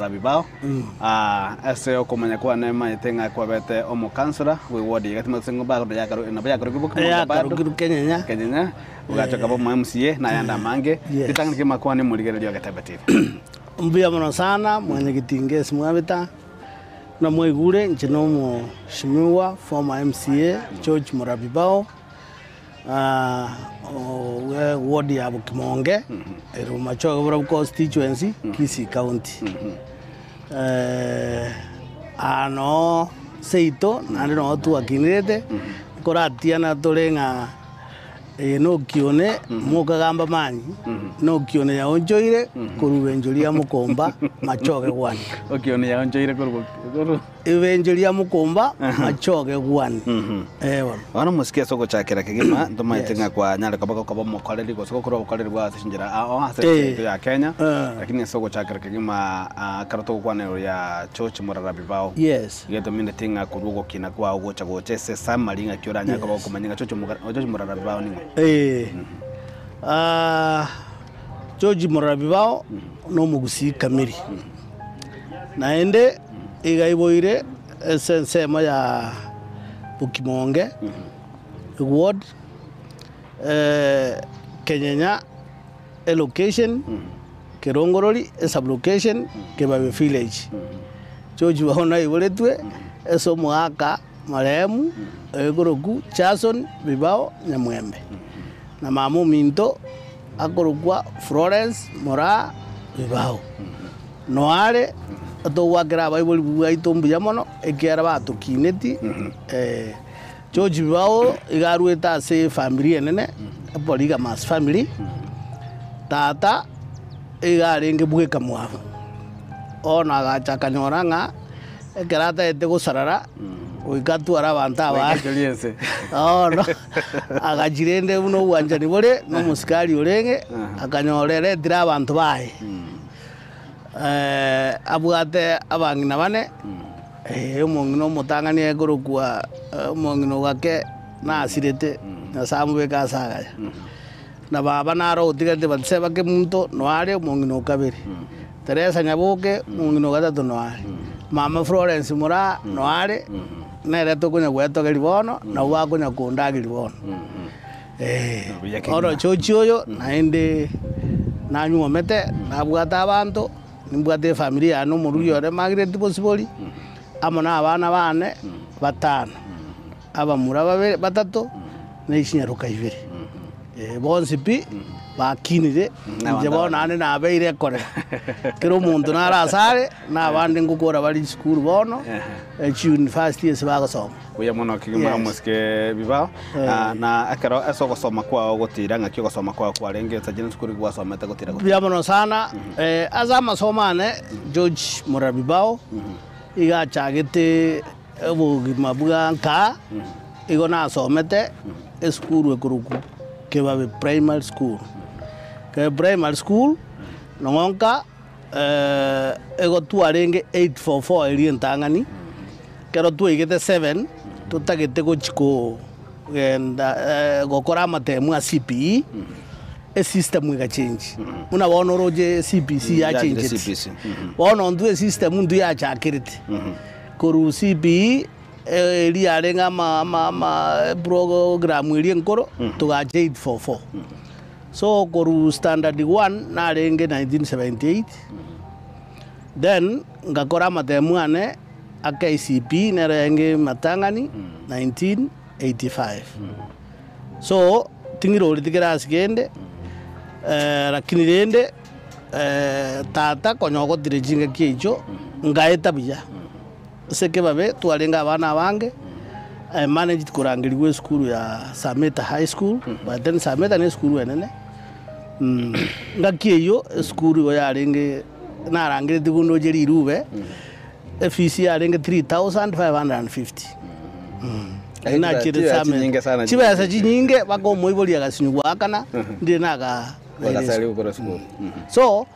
Rabibao, Ase okomanya kwane manyete ng'a kwabete omokansora bwe ward eye gatimo ase ng'ombe nabo yakarokirwe Bokimonga bado Yakarokirwe Kenyenya. Kenyenya ogacha okaba omo MCA na ayande amange Yes. ritang'ani kegima kwane morigereria ogetebe TV. Mbuya mono sana mwanyagetinga ase mwabeta, buna mwaigure inche na omoshimiwa former MCA George Murabibao. Bwe ward ya Bokimonge, ere Bomachoge Borabu constituency, Kisii County. Aa noo seito naende noo twakinirete, nkoratiana tore ng'a eye nokione mokagamba manyi, nokione yaonchoire korwa ibencho ria mokomba machoge gwane. Okione yaonchoire korwa korwa. Ibencho ria mokomba machoge gwane. Ee bono. Bono mosike ase ogochakera kegima, ntomaete Yes. ng'a kwanyare koba gokoba omokoreri gose gokora obokoreri bwao ase chinchera ao ase Eh. ense yaito ya Kenya, Eh. lakini ase ogochakera kegima ah, ekero togokwana igoro ya George Morara Bibao, Yes. iga etomineti ng'a korwa ogokina kwao gocha gocha ase esummary ng'aki oranyare koba Yes. gokomanya ng'a George Moga- George Morara Bibao ning'o? Eh. Ah, George Morara Bibao nomogusii kamiri. Naende iga aiboire ase ensemo ya Bokimonge ward, Kenyenya elocation, Kerongorori esublocation, Kebabe village. George bono aiboretwe ase omogaka marehemu oyokorokwa Jason Bibao Nyamwembe, na mama ominto akorokwa Florence Moraa Bibao. Noare togoakera abaibori baito mbuya mono, ekiagera batokineti. George Bibao iga arwete ase efamiri enene, Polygamous family. Tata iga arenge bweka mwabo. Bono agacha akanyora ng'a ekero atagete gosarara, goika atware abanto abange. Bono agachia rende buna obwanchani bore, na omosikari orenge, akanyora eretire abanto baye. Abwate abang'ina bane, omong'ina omotang'ani akorokwa omong'ina ogake nasirete, Nyasae amobeke ase agaya. Na baba naro otigarete Batiseba Kemunto noare omong'ina o kabere, Teresa Nyaboke omong'ina o gatato noare, mama Florence Moraa noare, nere tokonya gwetogeria bono, nabo bakonya kondageria bono. Buya kegima. Bono chochi oyo naende nanyuomete, nabwate abanto, nimbwate efamiri yane omorugi ore Margaret Bosibori, amo na abana bane batano, abamura babere batato, na chinyaroka ibere. Bonsi pi bakinire, inche bono naende nabeire ekorera. Kera omonto nare asare, na abande ngokora bare chisukuru bono, chiuniversity ase bagosoma. Buya mono kegima Yes. omosike Bibao. Eh. Ah, na ekero ase ogosoma kwao gotira ng'aki ogosoma kwao kwarenge ase chire chisukuru gwasomete gotira gotira? Mbuya mono sana. Eh, ase amasomo ane George Murora Bibao iga achagete obogima bwa nka igo nasomete esukuru ekorokwa Kebabe Primary School. Kebabe Primary School nongo nka igo twarenge 844 eria entang'ani, ekero twaigete seven, totagete gochia kogenda gokora amatemu a CPE, esystem egachengi. Buna bono oroche CBC Yachire yachencheti. CBC. Bono intwe esystem intwe yachakerete, korwa CPE, eria yarenge ama ama ama eprogram eria enkoro, togacha 844. So korwa standard one narenge 1978, then ngakora amatemu ane a KCPE nero yarenge matang'ani 1985. So ting'iroreti kerasi kende lakini rende tata konya ogotire chingaki echio ngaeta buya. Ase ekebabe twarenge abana abange, I managed korangerigwa esukuru ya Sameta High School, by then Sameta ne esukuru enene, ngaki eyio esukuru igo yarenge narangeretigwe ndoche rirube, efees yarenge 3550. Lakini Nachire chibesa Sameta. chinyinge sana Chibesa chinyinge mpaka omoibori agasinywa goakana, ndire naga Bagasari gokora esukuru. So,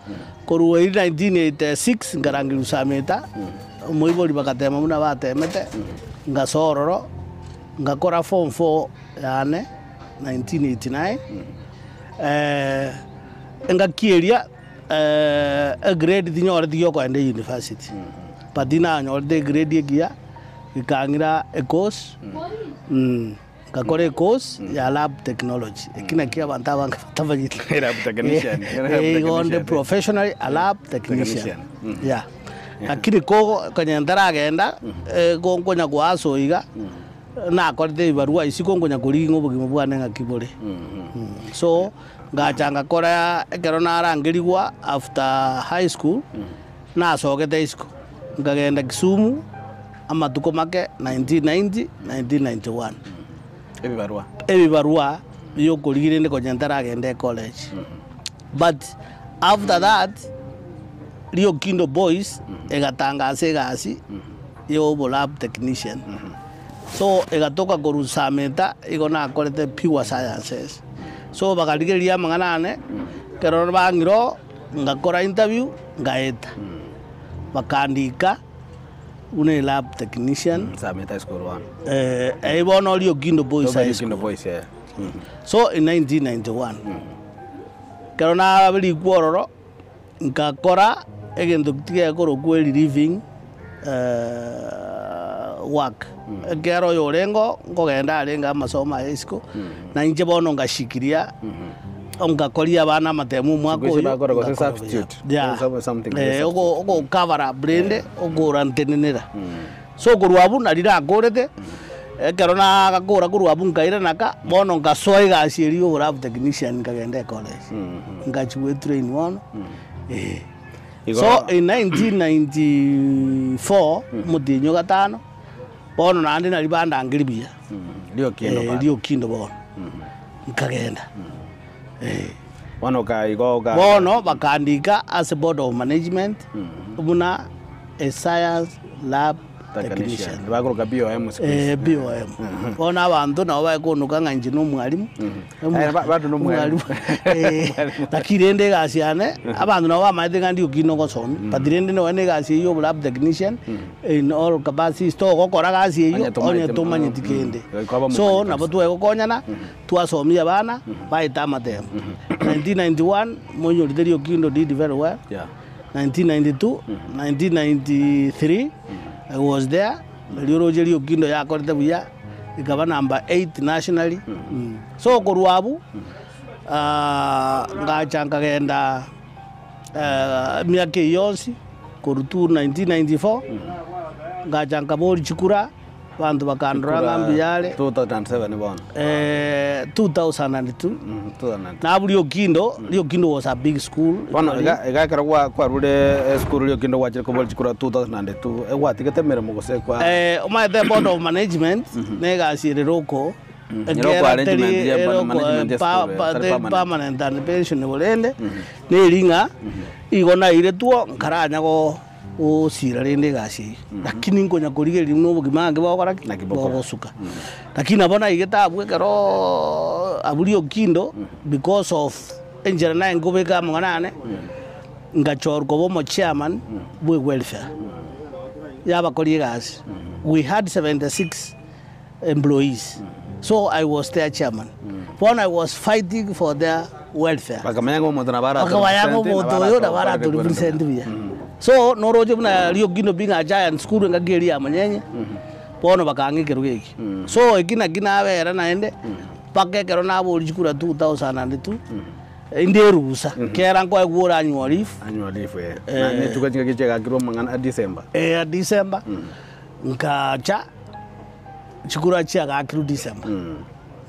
korwa eria 1986 nkarangerigwa Sameta, omoibori bagatema buna batemete, ngasoa ororo, ngakora form four yane 1989, engaki eria. Egrade tinyoreti giokogenda eyunifasiti, but nanyorete egrade egiya, gekang'ira ecourse, ngakora ecourse ya lab technology, eki nakio abanto abange batamanyeti. Lab technician. Eh, igo onde professionally a lab technician, yeah. Lakini kogo konya ntaragenda, gonkonya goaso iga, nakorete ebibarua isiko nkonya korigia ng'a obogima bwane ng'aki bore. So, Ngacha ngakora ekero narangerigwa after high school, nasogete isiko, nkagenda Kisumu amatuko make 1990, 1991. Ebibarua. Ebibarua biokorigia rende konya ntaragenda ecollege. But after that, Riokindo Boys egatangasa egasi ya obolab technician. So egatoka korwa Sameta igo nakorete pure sciences. So bakarigereria amang'ana ane, ekero bang'ira oo, ngakora interview, ngaeta. Bakandika buna elab technician. Sameta High School bono. Eh, bono oria Okindo Boys High Okindo School. Boys, eh. So in 1991, ekero naberigwe ororo, Ngakora egento tigekorokwa erelieving work, ekiagera oyo orenge oo nkogenda arenge amasomo aye isiko, na inche bono ngashikiria, ngakoria abana amatemo omwaka Siku hizi oyo, bakora gose ngakora substitute. buya. Some- something like Eh, substitute. ogo- ogocover up rende, okorantenenera. So korwa abwo nari nakorete, ekero nagakora korwa abwo nkairana ka, bono nkasoa egasi eria ya obolab technician nkagenda ecollege, ngachia goetrain bono, eh. Igo- So in 1994, omotienyi o gatano, bono naende nari bandangeria buya, Riokindo eh, pale. riokindo bono, nkagenda, eh. Bono oka igo oka Bono bakandika ase board of management buna a science lab technician. Bakoroka BOM siku hizi. Eh, BOM. Bono abanto nabo bakonuka ng'a inche nomwalimu. Eh, bado nomwalimu. Eh, lakini rende egasi yane, abanto nabo bamaete ng'a ndi okina ogosomia, but rende nonya na egasi eyio ya lab technician, in all capacities, togokora gasi eyio Onye tomanyeti onye tomanyeti kende. Goika obe So omomanyi nabo kabisa. twegokonyana, Twasomia abana baete amatemo. 1991 monyorete Riokindo did very well. Yeah. 1992, 1993 I was there. Riria oroche Riokindo yakorete buya ikaba number 8 nationally. So korwa abwo ngacha nkagenda emiaka eyio yonsi korwa tu 1994 ngacha nkaboria chikura. Abanto bakandora ng'a mbuya are. 2007 bono. Eh, 2002. Mm, 2002. Nabwo Riokindo, Riokindo was a big school. Bono iga iga ekero gwa kwarure esukuru Riokindo gwachire kobori chikura 2002 egwatigete emeremo gose kwa Eh, omanyete board of management na egasi ere roko Eroko arrangement ya Eroko, management ya eh, pa- esukuru, pa- tari teri permanent. permanent and pensionable rende neri ng'a igo nairetwo nkaranya go Gosira rende egasi eyio, lakini nkonya korigereria buna obogima ange bogokora ki? Naki bokora. Bogosuka. Lakini nabo naigete abwo ekeroooo abwo riokindo because of enchera naye nkobeka amang'ana ane, ngachorwa koba omochairman bwe welfare ya abakori egasi. We had 76 employees so I was their chairman. Bono I was fighting for their welfare. Bakamanya ng'a omonto nabo aratore Bakamanya ng'a percent, omonto nabo oyo nabo aratore aratore percent percent buya. So noroche buna Riokino being a giant school engaki eria ya Monyenye, bono bakang'a ekerogo eke. So eki naki nabera naende, mpaka ekero naboria chikura 2002, inde erusa, kera nkoegwa ore annual leave, Annual leave, eh. Na netuka chingaki chiagakirwe amang'ana a December. eh, December, nkacha. Chikura chiagakirwe December.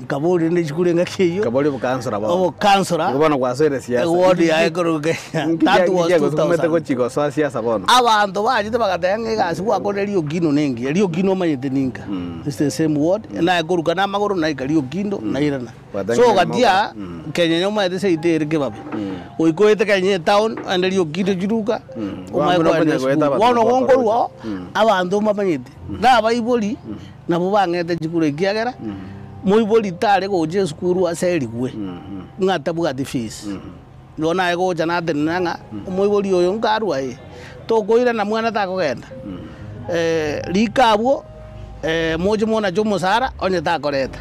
Nkaboria rende chikura engaki eyio. Nkaboria obokansora bono. Obokansora. Igo bono gwasoire siasa. Eward yaye korwa Kenya. That was Nki 2000. gochi gosoa siasa bono? Abanto bachete bagateba ng'a egasi gwakorire Riokindo nengiya. Riokindo omanyete ninka. It's the same ward. Naye koruka namagoro naika Riokindo nairana. So gatia Kenya omanyete seito ere kebabe. Goika oete Kenya etown oende Riokindo chiruka omanye Bamura koenda konya goeta esukuru. abanto Bono bakoroche. gonkorwa oo abanto mbamanyete. Na abaibori nabwo bang'ete chikuru ekiagera moibori tare gocha esukuru aserigwe ng'a tabwati fees. Igo naye gocha natenena ng'a omoibori oyo nkarwa ee, tokoirana mwana takogenda. Rika abwo. Moche monache omosara onye takoreta.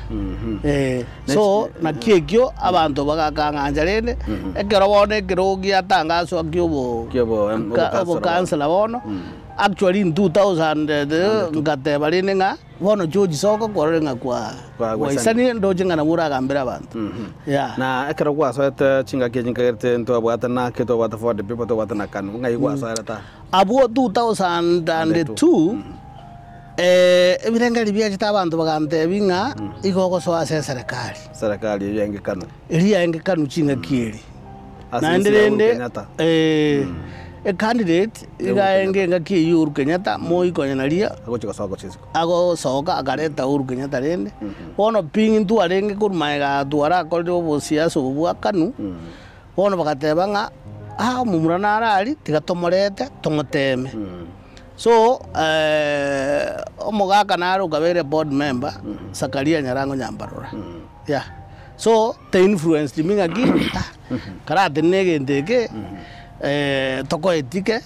So naki ekio abanto bagakang'ancha rende, ekero bono ekerogo giatangaswa kia obo obokansela bono, actually in 2000 ngateba rende ng'a bono George soka kwarorire ng'a kwa gwaisanire ndoche ng'a nabo oragambere abanto. Yeah. Na ekero gwasoete chingaki echi nkagerete ntwabwate naki twabwate for the people twabwate na Kanu, ng'ai gwasoerete aa? Abwo 2002 Ebirengererio biachete abanto bagantebia ng'a igo ogosoa ase eserekari. Eserekari eyio engekanu. Eria engekanu ching'aki eri. Ase Naende ense ya Uhuru rende Kenyatta. ecandidate iga aenge engaki eyio Uhuru Kenyatta, Moi konya naria Agochia gosoa gochia isiko. agosoka akareta Uhuru Kenyatta rende. Bono pi intwe arenge korwa magega twarakorire obosiasa obo bwa Kanu, bono bagateba ng'a ah omomura nare aria tiga tomorete tomoteme. So omogaka nare okabeire board member Zakaria Nyarango Nyambarora yeah so they influenced me ng'aki ah karatenene egento eke tokoe ticket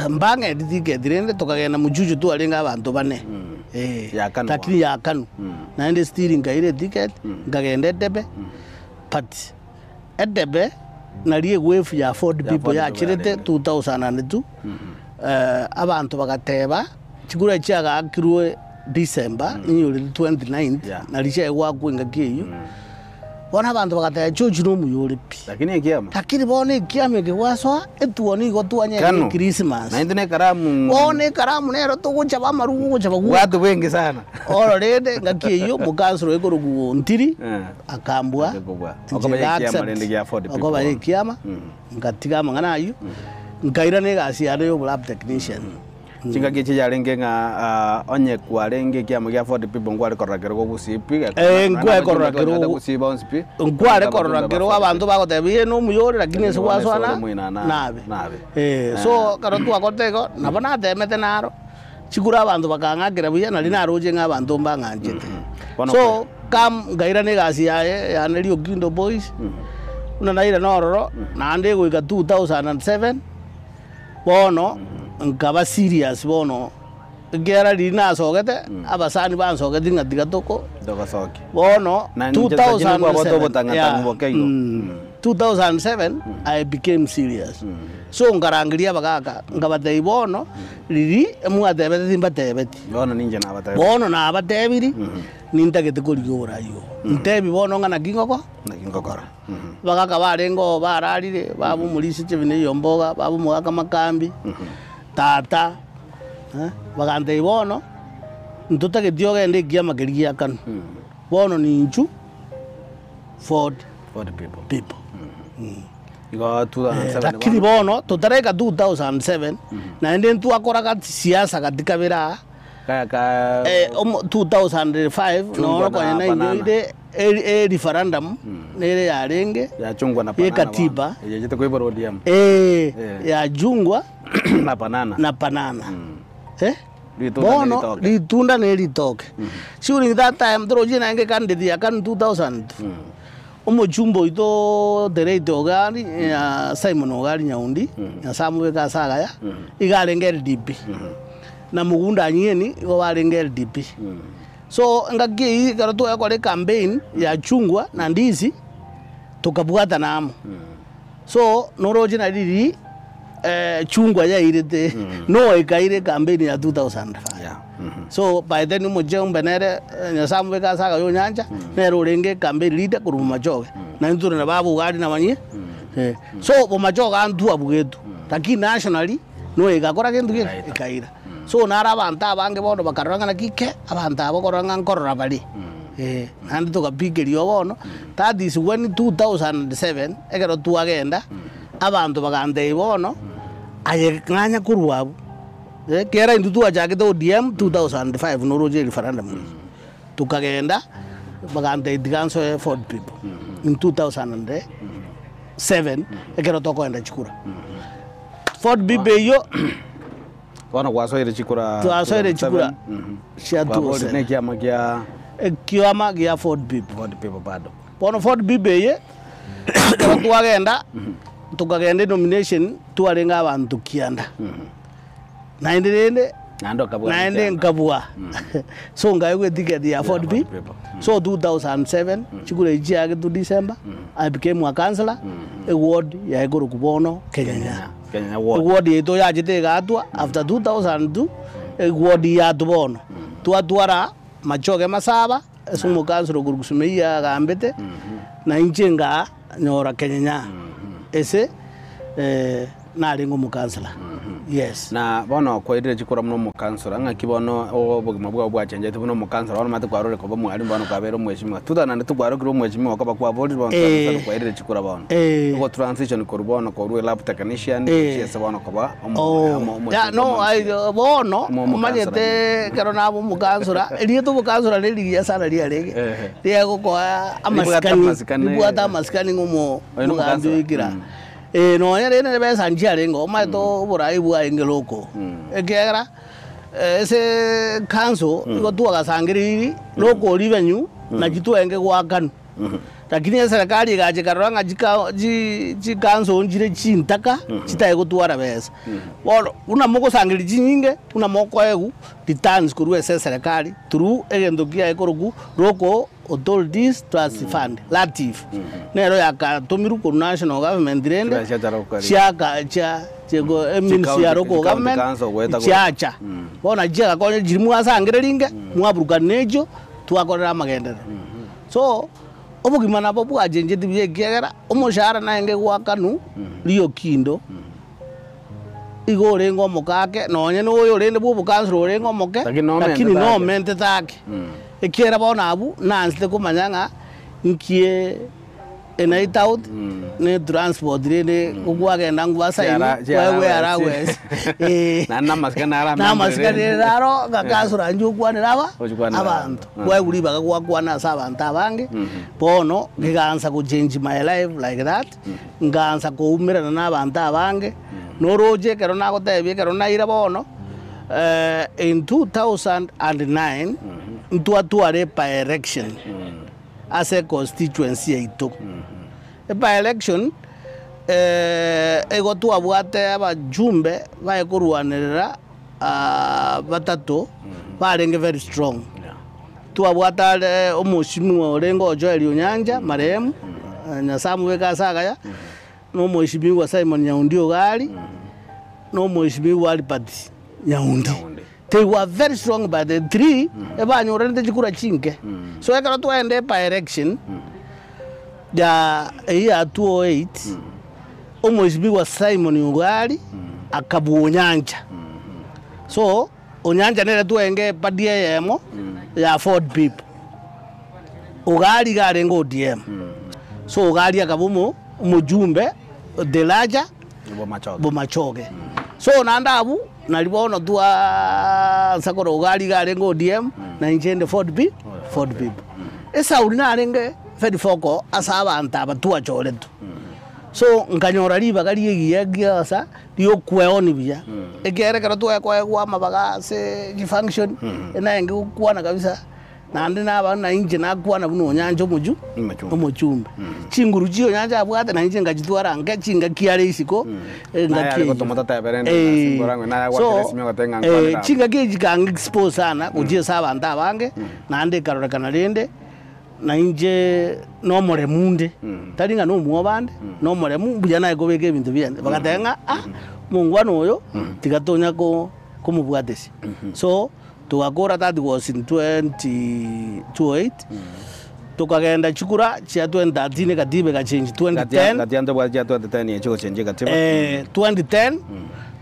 mbang'eti ticket rende tokagenda Muchuchu twarenge abanto bane eh Ya Kanu lakini ya Kanu naende still nkaira eticket nkagenda Entebbe but Entebbe nario egwefu ya Ford Ya people Ford People yachirete yarenge. 2002 Abanto bagateba, Chikura chiagaakirwe December, ninyorete 29th, Yeah. nari chiaye goakwa engaki eyio. Bono abanto bagateba, George nomuya ore pi. Lakini ekiama. Lakini bono ekiama eke gwasoa, etuoni igo twanyerire Kanu. Christmas. Naintwe na ekaramu. Bono ekaramu nero togochaba amaru gochaba gwoka. Watu wengi sana. Oro rende engaki eyio omokansoro oikorokwa Ntiri, Eh. akambua, Akakobua. inche Okoba nga ekiama accept, rende gia Ford people okoba bono. ekiama. Ngatiga amang'ana ayio, nkairana egasi yane y'obolab technician. Chingaki echi yarenge ng'a onye kwarenge ekiama gia Ford people nkware korora kerogo gusii pi, Eh, nkware korora kerogo- gusii bonsi pi. Nkware korora kerogo abanto bagoteba iye nomuya ore lakini ase gwasoana nabe. Nabe. Eh, so ekero twakorete igo, nabo natemete naro, chikura abanto bakang'akera buya nari naroche ng'a abanto mbang'anchete. Bono So, come nkairana egasi yaye yane Riokindo Boys, buna nairana ororo, naende egoika 2007, bono nkaba serious bono, ekiagera riria nasogete, abasani bansogeti ng'a tiga toko, Togosokia. bono Na ninche lakini kwabwate 2007, obotang'atang'u yeah, boke igo. 2007 I became serious. So nkarangeria abagaka, nkabatebia bono, riria mwatebete timbatebeti. Bono ninche nabatebirie. Bono nabatebirie, nintagete korigia oborai obo. Ntebi bono ng'a naki ngoko? Naki ngokora. Abagaka barenge oo bararire, baba omorisia chibina eyomboga, baba omogaka makambi, tata, eh, bagantebia bono, ntotageti ogende ekiama keria gia kanu. Bono ninchu Ford Ford people. people. Igo 2007 Lakini bono totaraika 2007 naende ntwakoraga siasa gati kabere aa Kaya ka eh, omo 2005 Chungwa nono na konya banana. nainyoire eri e referendum nere yarenge ya chungwa na banana. Y'ekatiba. bono. Eyechete koibora ODM. eh, Eh. ya jungwa na banana. na banana eh? Ritunda ne bono ritoke. ritunda ne ritoke during that time torochie naende candidate ya kanu 2002 Omochumba oito the late Ogari, Simon Ogari Nyaundi, Nyasae amobeke ase agaya, iga arenge LDP. Na Mugunda Anyeni igo barenge LDP. So engaki eyio ekero twakora ecampaign ya chungwa na ndizi, tokabwatana amo. So noroche na riria chungwa yairete, no ekaira ecampaign ya 2005. Yeah. So by then omochie nere Nyasae amobeke ase agaya onyancha, nere orenge campaign leader korwa Bomachoge. Na intwe tore na baba Ugari na banyie. Eh, So Bomachoge antwe abugetwe. Lakini nationally, no egakora gento geke, ekaira. So naro abanto abange bono bakarora ng'a naki ke, abanto aba okorora ng'a nkorora bare. Eh, naende togapiga eriogo bono, that is when 2007, ekero twagenda, abanto bagantebia bono, aye ng'anya korwa abwo. Ekiagera intwe twachakete ODM 2005 noroche referendum eye, tokagenda bagantebia tiga nsoe Ford people in 2007 ekero tokoenda chikura. Ford people eyio Bono gwasoire chikura twasoire chikura chia Kwaborire 2007 na ekiama gia ekiama gia Ford people. Ford people bado. Bono Ford people eye ekero twagenda tokagenda enomination twarenge abanto kianda. Naende rende. Naende okabua Naende chianga. nkabua. So nkaegwa eticket ya Ford Ford P. People. So 2007, chikura echi chiagetwe December, I became a councillor, eward yaye korokwa bono Kenyanya. Kenyanya ward. Eward yaito yachete egatwa after 2002, eward yatwa bono. Twatwara machoge masaba, ase omokansoro okorokwa Sumeiya agambete, na inche nkanyora Kenyanya ase narenge omokansela, yes. Na bono kwairire chikura buna omokansora, ng'aki bono obogima bwao bwachenchete buna omokansora, bono omanyete kwarure koba omwalimu bono kwabeire omweshimiwa. 2002 kwarokire omweshimiwa okoba kwaborire bono Eh. kwairire chikura bono. Eh. Igo transition korwa bono korwa elab technician Eh. gochia ase bono koba omo- Oh. omo- omo- Ya, no, omo- ai, bono Omo- omokansora. omanyete ekero naba omokansora, erieta omokansora nerigiya sana riarenge, Ehe. riagokoa Ribwate amasikani, amasikani. ribwate amasikani ng'a omo- Oyo omogambi nomokansora. oikera. Mm. Ee, nonya rende ebesa nchiarenge, omanyete oborai bwarenge roko, ekiagera ase council igo twagasangereiri roko revenue nachi twarenge goakanwa. Lakini eserekari egacha ekarora ng'a chika chi chicouncil nchire chintaka chitari gotwara besa. Bono buna mogosangereria chinyinge, buna mokoegwa returns korwa ase eserekari through egento kiaye korokwa local Authorities Trust Fund, LATF, nero yakatomirwe korwa national government rende Chibesa chiachara gokora chiaka chia chigo eministry ya Chicounty- local chicounty government council goeta goeta. chiacha. Bono nachi chiagakonya chiri mwasangereria inge mwaburukana na echio twakorera amagenderero. So obogima nabo bwachencheti buya ekiagera omoshahara naende gwakanwa riokindo igo orenge omokake nonye na oyo orende bwa obokansoro orenge omoke Lakini nomentete lakini ake. nomentete ake. Ekiagera bono abwo naanchete komanya ng'a nkie enight out na etransport rende gokwagenda ngwasaini Chiara- chiara kwaegwa eara wesi. gwesi eh. Naende namasikani naro Na amasikani amenterere. rende aro ng'a kansoro inche okwanera aba Ochikwanera abanto. abanto. Kwaegwa ribaga gwakwana ase abanto abange, bono ngegansa gochange my life like that. Nkaansa koumerana nabanto abange, noroche ekero nagotebia ekero naira bono, in 2009 ntwatware by-election ase econstituency yaito. By-election igo twabwate abajumbe baye korwanerera batato barenge very strong. Twabwate are omoshimiwa orenge o Joel Onyancha, marehemu, Nyasae amobeke ase agaya, na omoshimiwa Simon Nyaundi Ogari, na omoshimiwa Albert Nyaundi. They were very strong but the three ebanyoranete chikura chinke. So ekero twaenda by election ya eyio ya 2008, omoshimiwa Simon Ogari akabua Onyancha. So Onyancha nere twenge epadi eyemo ya Ford Pip. Ogari iga arenge ODM. So Ogari akaba omo omojumbe Delaja Bomachoge. Bomachoge. So naende abwo nari bono twaansa korora Ogari iga arenge ODM na inche inde Ford Pip Ford Pip. Esauri narenge very vocal ase abanto aba twachoretwe. So nkanyora ribaga ri'egiya giasa ri'okweoni buya, ekiagera ekero twakoegwa amabaga ase chifunction, naende gokwana kabisa, naende naba na inche nakwana buna onyancha omochu Omochumbe. omochumbe. Chinguru chia onyancha abwate na inche nkachitwara nke chingaki are isiko, Naye engaki are eyio. gotoma tatebere rende Eh, ase ngorang'we, naye agwakera so, esimi agoteba ng'a eh, nkwanere aba. chingaki echi chikang'expose sana gochia ase abanto abange, naende ekarorekana rende. Na inche nomoremu nde, tari ng'a nomwoba nde, nomoremu mbuya naye kobeka ebinto biane. Bagateba ng'a ah, omongwana oyo tiga tonya ko komobwatesia. So, togakora that was in 2008, tokagenda chikura chia 2013 ekatiba egachange 2010. Gati ya ntobwate chia 2010 echi gochenjia ekatiba. Eh, 2010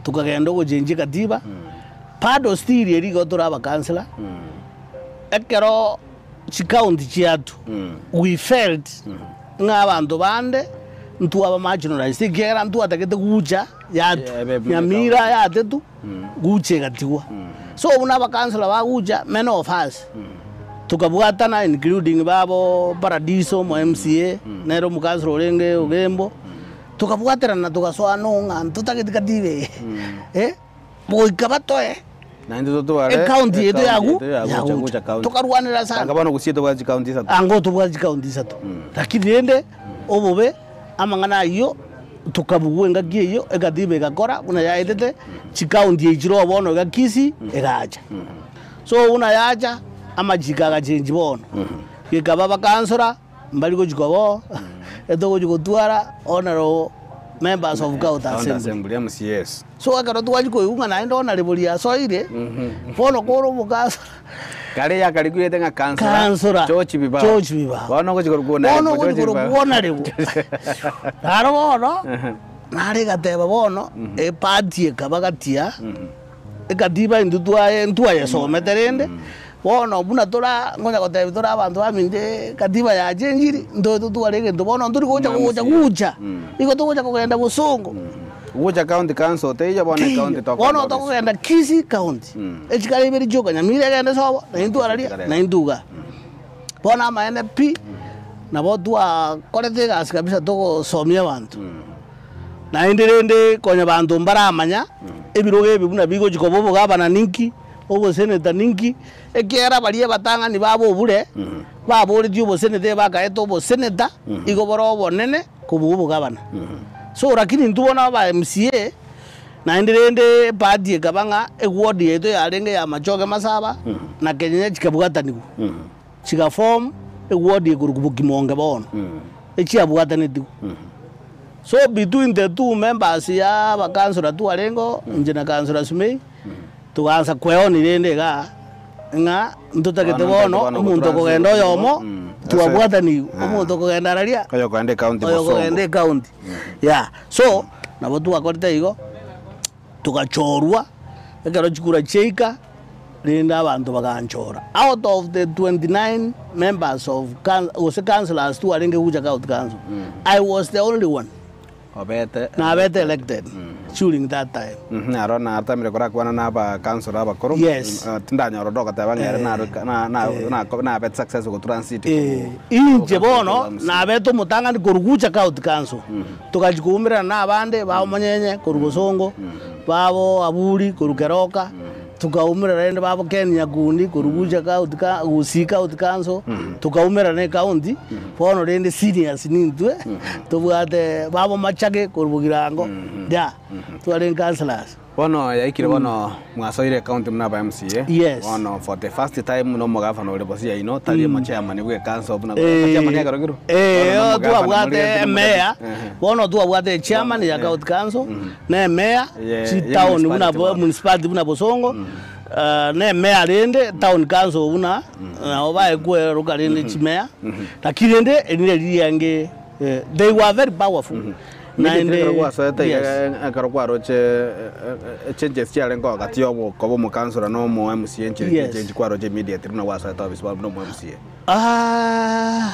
tokagenda ogochenjia ekatiba, bado still eria igo tore abakansela, ekero Chikaunti chiato, we felt ng'a abanto bande ntwaba marginalized ekiagera ntwatagete gucha yatwe, Ebe ebe Nyamira ekaunti. yatetwe, gucha egatigwa. So buna abakansela ba gucha, many of us tokabwatana including babo Paradiso omo MCA, nere omokansela orenge Ogembo, tokabwaterana togasoa no ng'a ntotageti katiba eye, eh, goika batoe. Naintwe totware Ecounty yaito ecounty yagu yaito ya Gucha, yagucha. Gucha county. Tokarwanera sana. Anga bono gusii tobwate chicounty isato. Anga otobwate chicounty isato. Lakini rende obobe amang'ana ayio. Tokabugwa engaki eyio, ekatiba egakora buna yaetete, chikaunti echi chire oo bono iga Kisii egacha. So buna yacha, amachiko agachengi bono, gekaba abakansora mbari gochia koba oo, etogochia gotwara honourable members of county County assembly. Assembly, MCAs. So ekero twachia koigwa ng'a naende honourable riasoire, bono kore omokansora. Kare yakarigwete ng'a kansora Kansora George Bibao. George Bibao. Bono ogochia korokwa Bono honorable ogochia George korokwa Bibao. honorable. Naro bono, naro egateba bono, eparty ekaba gatia, ekatiba intwe twaye ntwayesomete rende, bono buna tora ngonya gotebia tore abanto baminto ekatiba yachenchiri, ntoe totware egento bono ntori gocha gocha gocha, nigo togocha kogenda bosongo. Gocha county council teiyo bono ecounty Teiyo, tokogenda bono ofisi. tokogenda Kisii county, echikare ibere chioka Nyamira egende sobo, na intwe araria, na intwe igaa. Bono amaene pi, nabo twakorete egasi kabisa togosomia abanto. Naende rende konya abanto mbaramanya, ebirogo ebi buna bigochi koba obogabana ninki, oboseneta ninki, ekiagera baria abatang'ani babo obure, baboretie oboseneta ebakaete oboseneta, igo bore obonene kobua obogabana. So lakini intwe bono aba MCA, naende rende ebahati ekaba ng'a eward yaito yarenge ya Machoge Masaba na Kenyenya chikabwatanigwa, chiga form eward ekorokwa Bokimonge bono, echiabwatanetigwe. So between the two members ya abakansora twarengeo, inche na Councillor Sumei, Togaansa kweoni rende igaa, ng'a ntotagete Bono bono ntotagete bono omonto okogenda gotransit oyomo, Mm. twabwatanigwe, Ah. omonto okogenda araria, Oyokogenda ecounty oyo okogenda bosongo. ecounty. Yeah, so nabo twakorete igo, togachorwa, ekero chikura chiaika, rende abanto baganchora. Out of the 29 members of coun gose councillors twarenge gocha county council, I was the only one. Obete. Nabete elected during that time. Mhm, aro natamire korakwana na abakansoro abakoro. Yes. Mm, tindanyora onde ogoteba ng'a ere Eh. naro na na nako nabete success gotransit Eh, korwa inche korwa bono korwa Gusii. nabete omotang'ani korwa Gucha County Council, togachia koumerana na abande ba Omonyenye korwa Bosongo, babo Aburi korwa Keroka, Tukaumerana rende babo Ken Nyakundi korwa Gucha County Ca- Gusii County Council, tukaumerana ecounty, bono rende seniors nintwe, tobwate babo Machage korwa Bogirango, yeah, twarenge councillors. Bono yaikire bono mwasoire ecounty buna aba MCA, Yes. bono for the first time na omogavana ore bosi yaino, tari omochairman bwe ecouncil buna chairman ekarokirwe? Eh, Bono na omogavana twabwate morigetie emeya, Ehe. bono twabwate echairman ya county council, na emeya Ye- chitown ye buna municipality bono. municipality buna Bosongo, na emeya rende town council buna nabo baye kweroka rende chimeya, lakini rende eri neri riange they were very powerful Naende ekero gwasoete yes. iga ekero kwaroche changes chiarenge gati ya okoba omokansora na omo MCA nchire Yes. change kwaroche immediately buna gwasoete office bono buna omo MCA. Ah,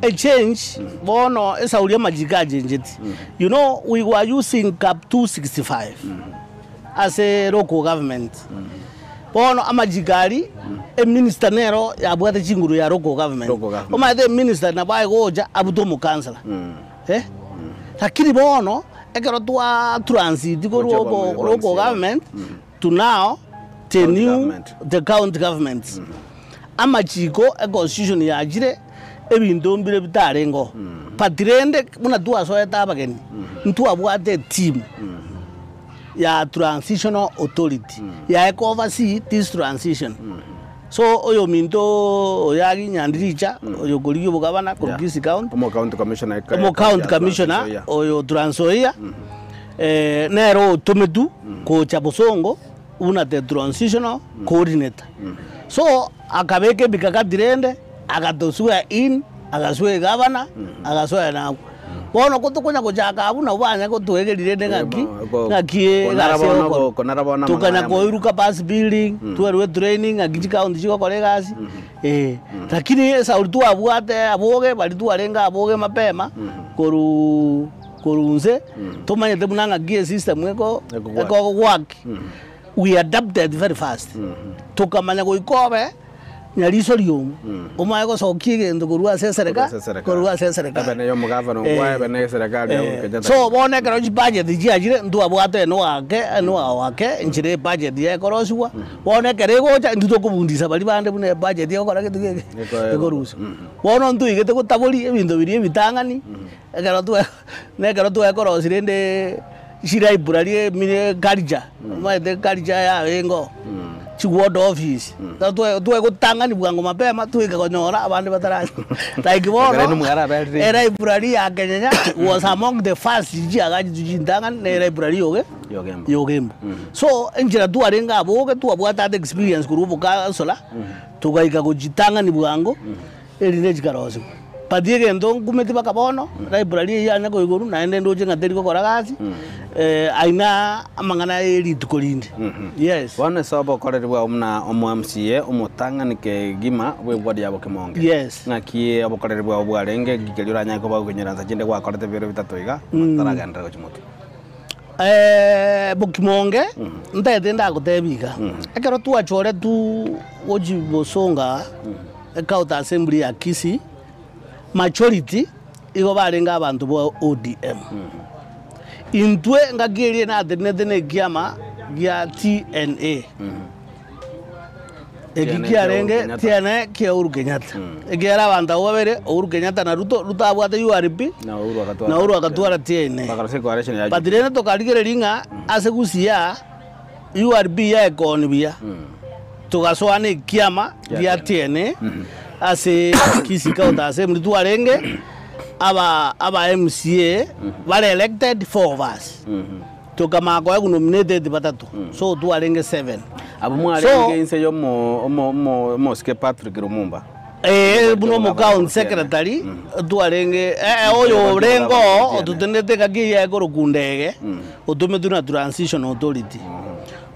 a change bono esauri amachiko achencheti you know we were using cap 265 ase local government bono amachiko aria eminister nero yabwate chinguru ya local government Local government. omanyete eminister nabo aye gocha abute omokansela eh lakini bono ekero twa transit korwa Gocha obo bomo- local bomo- government to now the County new government. the county governments Amachiko econstitution yachire ebinto mbire bitarenge oo but rende buna twasoete abageni ntwabwate eteam ya transitional authority yaye ko oversee this transition so oyominto oyo Nyandiricha oyo okorigia obogabana korwa Yeah. Kisii county Omo county commissioner omo county commissioner oyo Trans Nzoia nere otometwe gocha Bosongo Buna the transitional coordinator. So akabeka emikakati rende, agatoswea in, agaswea egavana, agaswea nagwo. Bono ko tokonya gochaka abwo nabwo banya gotoegeria rende ng'aki, ng'aki Konara egasi bono egokora. go- konara bono amang'ana Tokanya aya amaya. koiruka bus building, twerwe training ng'aki chikaunti chigokora egasi, eh. Lakini esauri twabwate aboge baria twarenge aboge mapema, korwa Korwa inse tomanyete buna ng'aki esystem eko Ekogwaki. ekogwaki we adapted very fast tokamanya goika obe Nyariso riomo, omae gosokia egento korwa ase Korwa esereka ase eserekari. korwa ase eserekari. Ebe neye omogavana Eh, ongwae, ebe neye eserekari ya Uhuru eh, Kenyatta. so bono ekero chibudget chiachire, ntwabwate enoake enoawake enchera ebudget ekorosiwa, bono ekero egocha intwe tokobundisa baria bande buna ebudget egokora gento geke Eko- ekorusiwa. Bono ntoigete gotaboria ebinto biria ebitang'ani, ekero twa na ekero twekorosia rende chilibrary emire culture, omanyete culture yarenge oo, chiward office, ekero twa twegotang'ani bwango mapema twaika konyora abande bataranyora like Ekero bono, inwe mwaraberire elibrary ya Kenyenya was among the first chiagachetwe chintang'ani na elibrary yoge Yogembo. Yogembo. So enchera twarenge aboge twabwate that experience korwa obokansora, togaika gochitang'ani bwango. Erinde chikarosiwa. But egento nkumeti mpaka bono, library eyio yanya koigorwa naende ndoche ng'a teri gokora gasi, aina amang'ana ye rituko rinde. Yes. Bono ase obokoreri bwao buna omo MCA, omotang'ani kegima bw'eward ya Bokimonge. Yes. Ng'aki obokoreri bwao bwarenge, nki keria oranyare koba okonyeransa chinde gwakorete bibere bitato iga, otaragenderera gochia motwe? Bokimonge, ntaete ndagotebia iga, ekero twachoretwe gochia bosonga Ecounty Assembly ya Kisii, majority igo barenge abanto ba ODM. Intwe ngaki eria natenenete na ekiama gia TNA. Eki TNA kiarenge kia Uhuru Kenyatta. TNA kia Uhuru Kenyatta. Ekiagera abanto abwo babere, Uhuru Kenyatta na Ruto, Ruto abwate URP Na Uhuru agatwara na Uhuru agatwara TNA. Bakarosia coalition ya But rende tokarigereria ng'a ase Gusii aa, URB yaekoni buya, togasoa na ekiama gia TNA ase Kisii County Assembly twarenge aba aba MCA bare elected four of us, tokamanya koegwa nominated batato, so twarenge seven. Abwo So mwarenge inse ya omo omo omo omosike Patrick Lumumba. Ee, buna omocounty secretary twarenge eh, oyo orenge oo ototenenete engaki eyio yakorokwa Ndege, otometwe na Transition Authority.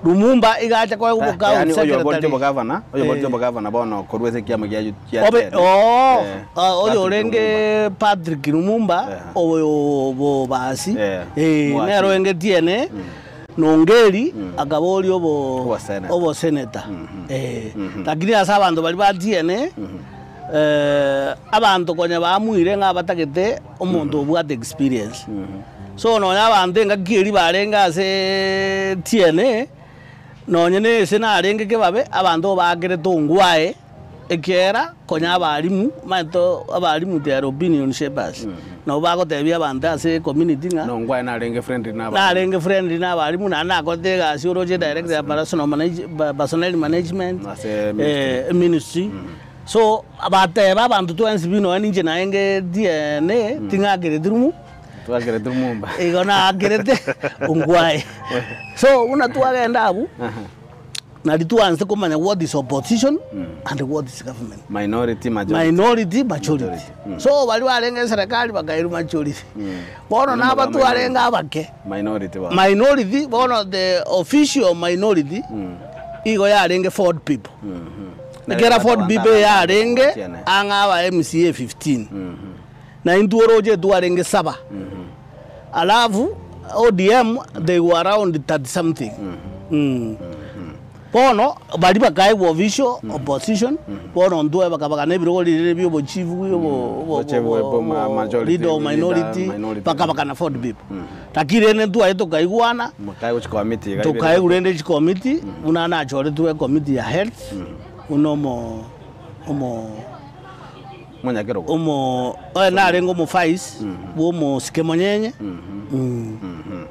Lumumba iga acha koegwa Eh, obocounty yaani oyo oboreti secretary. obogavana, oyo oboreti Eh. obogavana bono korwa ase ekiama gia gia Obe TNA. oo, Eh, ah, oyo Patrick orenge Patrick Lumumba, Eh. oyo bobasi, Eh, eh, Mwachiri. nere orenge TNA, Nongeri akaboria obo Oboseneta. oboseneta eh, lakini ase abanto baria ba TNA abanto konya bamuire ng'a batagete omonto obwate experience. So nonya abanto engaki eria barenge ase TNA, nonye na ase narenge kebabe, abanto bakerete ongwae. Ekiagera konya abalimu, omanyete abalimu they are opinion shapers, nabo bagotebia abanto ase ecommunity ng'a Nongwae narenge friendly na abalimu. narenge friendly na abalimu naende nakorete egasi oroche director ya personal manage personnel management Ase ministry. ministry. So bateba abanto twensi pi nonya ninche naenge DNA ting'akereti rumu, Twakereti rumumba. igo naakerete ongwae. So buna twagenda abwo. Nari twanse komanya what is opposition and what is government. Minority, majority. Minority, majority. So baria barenge eserekari bakairwa majority. Bono Baria naba minority. twarenge abake. Minority bono. Minority, bono the official minority igo yarenge Ford people. Ekera Ford people yarenge ang'e aba MCA 15. Na intwe oroche twarenge saba. Alafu ODM they were around 30 something. Mm. Bono baria bakaegwa official opposition bono ntwe bakabagana ebirogo riria bia obochief bwa obo obo Obochief bwa obo majority, leader of leader, minority minority. bakabagana Ford people. Lakini rende ntwaye tokaigwana Mokaegwa chikomiti iga ibere. tokaegwa rende chikomiti buna nachoretwe ekomiti ya health buna omo omo Omonyakerogo. Omo oye narenge omovice bwa omosike monyenye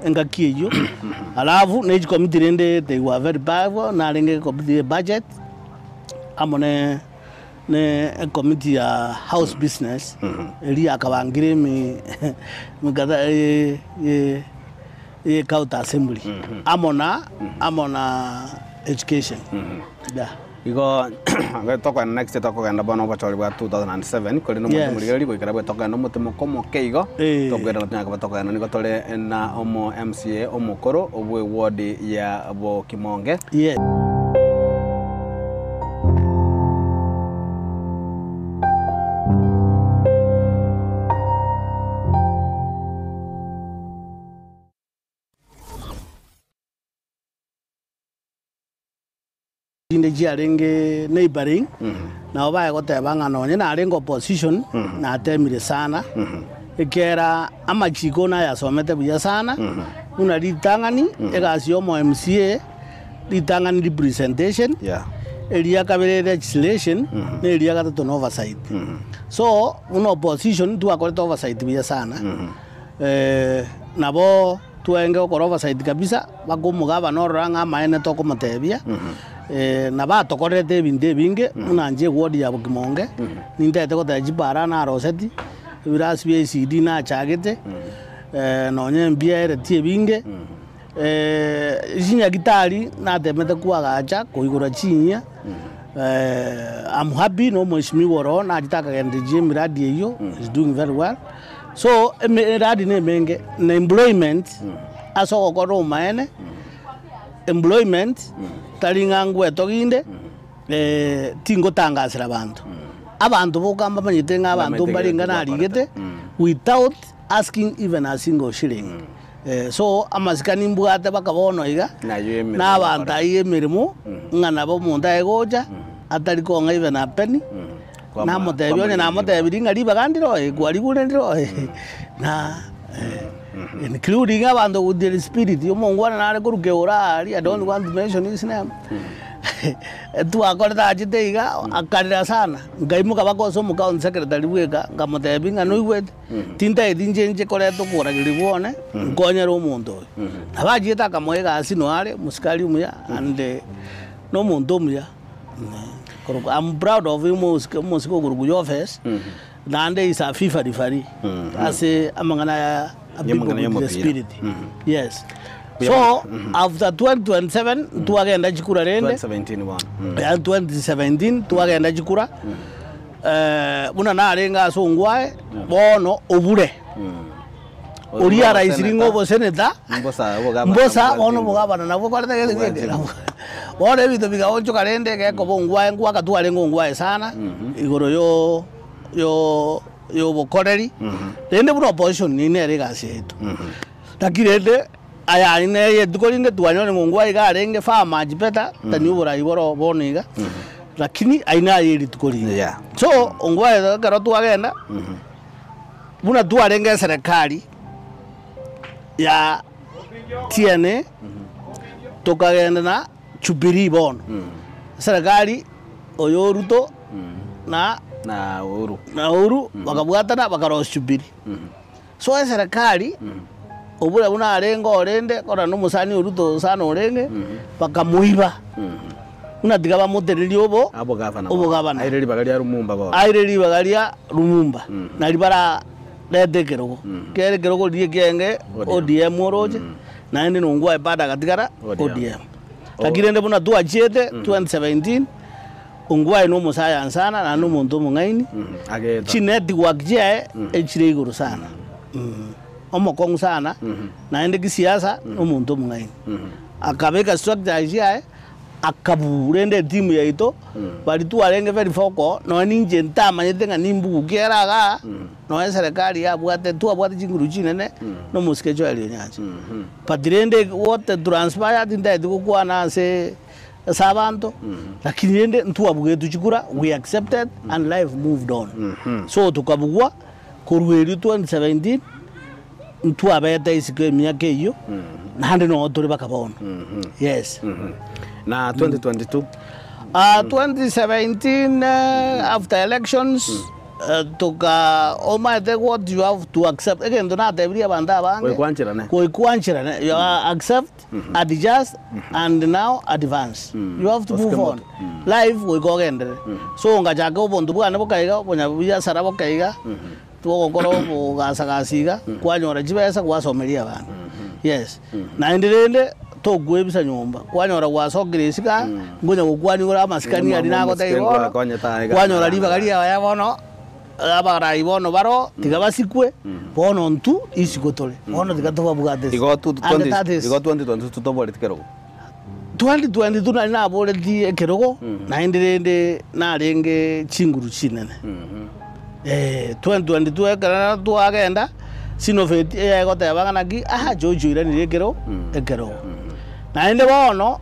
engaki eyio, alafu ne chikomiti rende they were very powerful, narenge ekomiti ya ebudget amo ne ne ekomiti ya house business eria yakabangire emi emikata ye ye ye county assembly amo na amo na education yeah. Igo tokogenda next year tokogenda bono obochori bwa 2007 korende omonto Yes. omorigereria goikera bwe tokogenda omotemo komoke igo Eh. tokogenda tonyare koba tokogenda nigo tore na omo MCA omokoro obwe ward ya Bokimonge. Yes. chinde chiarenge neighbouring, nabo baye goteba ng'a nonye narenge opposition, natemire sana, ekiagera amachiko nayasomete buya sana, buna ritang'ani, egasi ya omo MCA, ritang'ani representation, Yeah. eria kabere legislation, na eria gatato na oversight. So, buna opposition twakorete oversight buya sana, nabo twenge gokora oversight kabisa, mpaka omogabana orora ng'a amaene tokomotebia, na batokorerete ebinto ebinge, buna inche eward ya Bokimonge, nintagete goteba chipara naroseti, ebirasi bia ECD nachagete, nonye mbiaeretie ebinge. Chinyagitari natemete koagacha koigora chinyia, I'm happy na omweshimiwa oro nachete akagendereria emiradi eyio, is doing very well. So emiradi na emenge na employment ase ogokora obomaene, employment tari ng'a ngwetoginde. Tingotangasera abanto. Abanto boka mbamanyete ng'a abanto mbare inga narigete without asking even a single shilling. So amasikani mbwate baka bono iga, Nayo emeremo na abanto ogokora. ayio emeremo, ng'a nabo omonto aye gocha, atari kong'a even a penny, Kwama- namotebia onye kwamorigia namotebirie ng'a ribaga ndiroe, kwarigure ndiroe, na including abanto with the spirit, omongwana nare korwa keura aria, I don't want to mention his name, twakorete achete iga, akarera sana, nkaimoka mpaka ase omocounty secretary bweka, nkamotebia ng'a noigwete, tintageti inche nche koreta okoragereria bwane, nkonyere omonto oyo. Nabo achiete akamoa egasi noyo are, omosikari omuya and na omonto omuya, korokwa I'm proud of him omosike omosike okorokwa Yofes. Naende is a FIFA referee ase amang'ana aya a people Y'amang'ana with the y'omopira. spirit. Yes. So after 2027 twagenda chikura rende 2017 bono. ya 2017 twagenda chikura eh, buna narenge ase ongwae bono obure oria araisiri ng'a oboseneta Mbosa obogabana mbosa bwa bono Jimbo. obogabana nabwo okorete gete Bwa geke Jimbo. bono ebinto bigaonchoka rende gekoba ongwae ngwaka twarenge ongwae sana igoro yo yo yobokoreri rende buna opposition nini nere egasi yaito lakini rende aya neye rituko rinde twanyora ng'a ongwae iga arenge far much better than oborai boro bono iga lakini ayio naye rituko rinde Yeah. so ongwae ekero twagenda Buna twarenge eserekari ya TNA, tokagenda na Jubilee bono. Eserekari oyo Ruto na Na Uhuru. na Uhuru bakabwatana bakarosia Jubilee. So eserekari obura buna arenge orende korana na omosani o Ruto sana orenge, bakamoiba. Buna tiga bamotererie obo Abogavana bono. obogavana. Aire ribaga ria Lumumba bono. Aire ribaga ria Lumumba, nari bararete ekerogo. Kere ekerogo riria ekiaenge ODM. ODM oroche, naende nongwae bado agatigara ODM. ODM. Lakini rende buna twachiete 2017, Ongwae na omosayansi sana naende omonto omong'aini, Ageta. chinetwork chiaye echire igoro sana. Omokong'u sana, naende kisiasa na omonto omong'aini. Akabeka structures chiaye. Akabu, rende etimu yaito baria twarenge very vocal, nonya ninche ntamanyete ng'a nimbuguki ere igaa, nonya eserekari yabwate twabwate chinguru chinene na omosike Joel Onyancha. But rende what transpired ntagete gokwana ase ase abanto, lakini rende ntwabugetwe chikura, we accepted and life moved on. So tokabugwa korwa erio 2017. Ntwabete isiko emiaka eyio, naende noo tore baka bono. Yes. Na 2022 Ah, 2017 eh, after elections eh, toka omaete what you have to accept egento natebirie abanto abange Goikwancherane. goikwancherane you are accept adjust and now advance you have to Osike move on moto. life goika ogenderere so ngachaka obonto bwane bokaiga obonyabiasara bokaiga Togokora obogasagasi iga, kwanyora chibesa gwasomeria abana. Yes. Naende rende tokwebisa nyomba, kwanyora gwasokire isiko aa, nkonya gokwania ore amasikani aria nagotebia bono, kwanyora ribaga riaye bono, abarai bono baroo, tiga basikwe, bono intwe isiko tore, bono tiga tobabwate ase. Igo tu And that is. igo 2022 toboreti kerogo. 2022 nari naboretie ekerogo, naende rende narenge chinguru chinene. Eh, 2022 ekero twagenda, Sinofeti eyegoteba ng'a naki, aha George oiranire ekero ekerogo. Naende bono,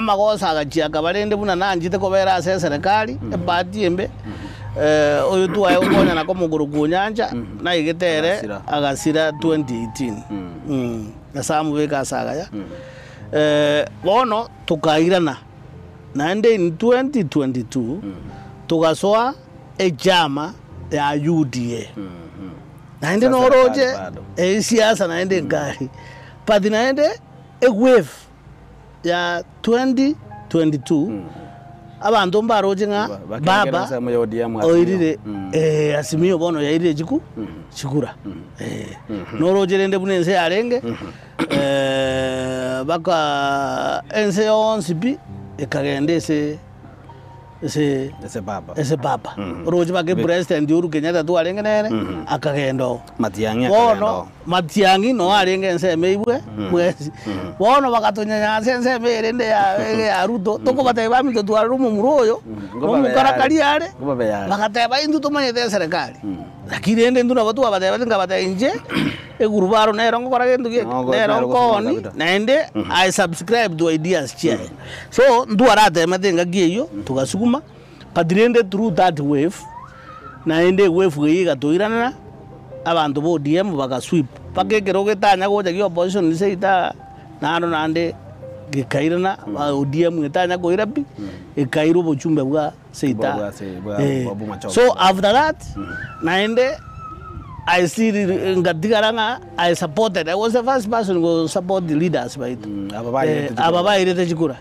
Amagoso agachia akaba rende buna nanchete kobera ase eserekari, ebahati embe, oyo twaye gokonyana komogoro kw'onyancha, naigete ere Agasira. agasira 2018. Nyasae amobeke ase agaya. Bono tokairana naende in 2022 togasoa echama ya UDA. Naende Sasa noroche serikali bado. esiasa naende nkari, but naende ewave ya 2022 abanto mbaroche ng'a Ba- bakengera baba ensemo ya ODM Azimio. oirire eh, Azimio bono yairire chiku chikura eh. Noroche rende buna ense yarenge baka ense yonsi pi ekagenda ase ase Ase baba. ase baba. Oroche baka epresident Uhuru Kenyatta twarenge nere akagenda oo. Matiang'i akagenda Bono oo. Matiang'i noo arenge ensemo eibwe bwensi. Bono bakatonyanya ase ensemo eye rende ya eye ya Ruto, tokobatebia baminto twarore omomura oyo, nomokarakari are, Ngobabe yare. bagateba intwe tomanyete eserekari. Lakini rende intwe nabo twabatebeti nkabatebia inche, egurubaro nero ngokora gento geke, Nogo- nero nero gosoma nkooni, kabisa. naende I subscribe to ideas chiaye. So, ntwaratemete engaki eyio, togasuguma, but rende through that wave, naende ewave eyio egatoiranera, abanto ba ODM bagasweep, mpaka ekero getanya gocha gia opposition seito aa, naro naende gekairana, ba ODM etanya koira pi, ekaira obochumbe bwa seito Bwa- aa. bwa se- bwa- Eh, bwa Bomachoge. so after that, naende I still ngatigara ng'a I supported, I was the first person go support the leaders baito. Aba bairete Eh, chikura. aba bairete chikura.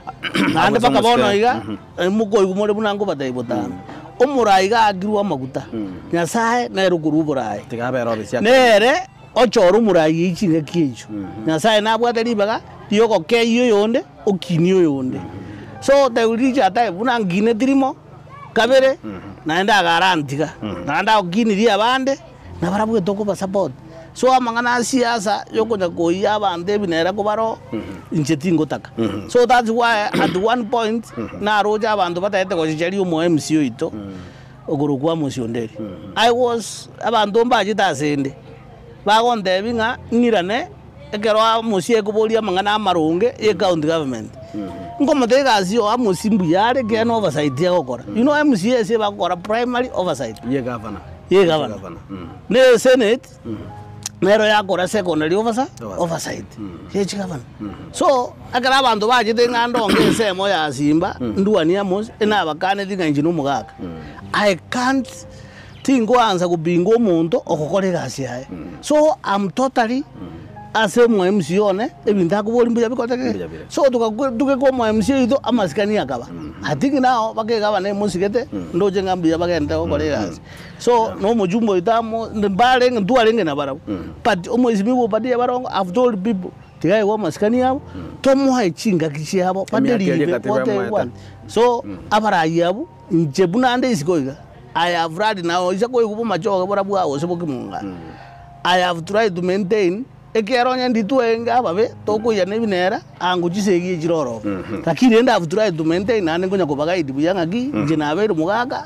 Naende Abo mpaka bono somosike. iga, mokoigwa more buna nkobatebia botano. Omorai iga aakirwe amaguta, Nyasae nere okorua oborai. Tiga abere obisia. Nere ochore omorai eyio chingaki echio. Nyasae nabwate ribaga riogokeyia oyonde, okinie oyonde. So they will reach a time buna nkineti rimo, kabere, naende agarantiga, naende agokinirie abande, nabarabwo tokobasupport. So amang'ana a siasa yokonya koiyia abanto ebinera kobaro, inche tingotaka. So that's why at one point naroche abanto batagete gochecheria omo MC oito okorokwa Amos Onderi. I was abanto mbachete asende, bagontebia ng'a ng'irane ekero Amos ekoboria amang'ana amaronge ye county government. Nkomotebia egasi oo Amos mbuya are ekiagera na oversight agokora. You know MCA ase bagokora primary oversight. Ye gavana. Ye gavana. Ne senate nero yakora secondary officer oversight ye chigavana. So ekero abanto bachete ng'a ndonge ensemo ya Simba ndwanie Amos enabakaneti ng'a inche nomogaka. I can't tingoansa gopinga omonto ogokora egasi yaye. So am totally ase omo MC one ebinto akoboria mbuya bikote ki? Mbuya bire. So togakwe togeka omo MC oito amasikani akaba. I think now mpaka egavana emosigete ndoche ng'a mbuya bagente gokora egasi. So na omochumba oito amo mbarenge ntwarenge nabarabwo but omoisimigwa Obadia barongo I've told people tiga aigwe amasikani abo tomoe chingaki chiabo Emiaka eria badelive ekatiba what they emoete. want. So abarai abwo inche buna nde isiko iga I have rallied na oise koigwa bomachoge bora bwao gose bokimong'a I have tried to maintain Ekiagera onye nditwenge ababe, tokoiyana ebinera, ango chisegi echi chire ororo. Lakini rende have tried to maintain naende nkonya kobagaidi buya ng'aki, inche nabeire omogaka,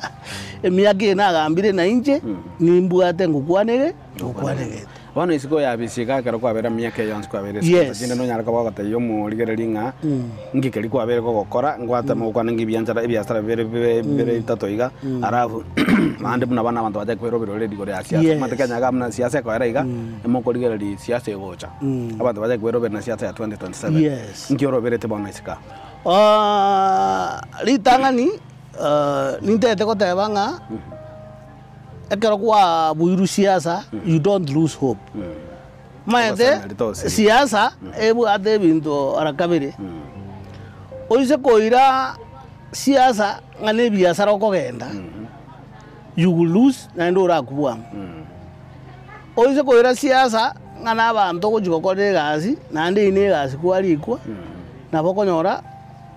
emiaka eye nagambire na inche, nimbwate ngokwana ege, ngokwana egete. Bono isiko ya bisi iga ekero kwabera emiaka eye yonsi kwabere isiko Yes. chinde nonyare koba ogotebia omorigereria ng'a nki keria kwabere gogokora ngwatema gokwana ng'a ebianchara ebiasara bibere bibe bibere bitato iga alafu naende buna bono abanto bachake kwerobera already igoro ya siasa Yes. omanyete Kenya iga buna siasa ekoera iga Emokorigereria siasa egocha, abanto bache kwerobera na siasa ya 2027. Yes. Nki oroberete bono isiko aa? Aa? Ritang'ani nintagete goteba ng'a ekero kwabuirwe siasa you don't lose hope. Omanyete Ogosemeri tosirie. siasa ebwate ebinto ara kabere, oise koira siasa ng'a na ebiasara okogenda, you will lose naende orakwe bwango. Oise koira siasa ng'a nabanto ogochia gokora egasi, naende eyio na egasi kwarikwa, nabo okonyora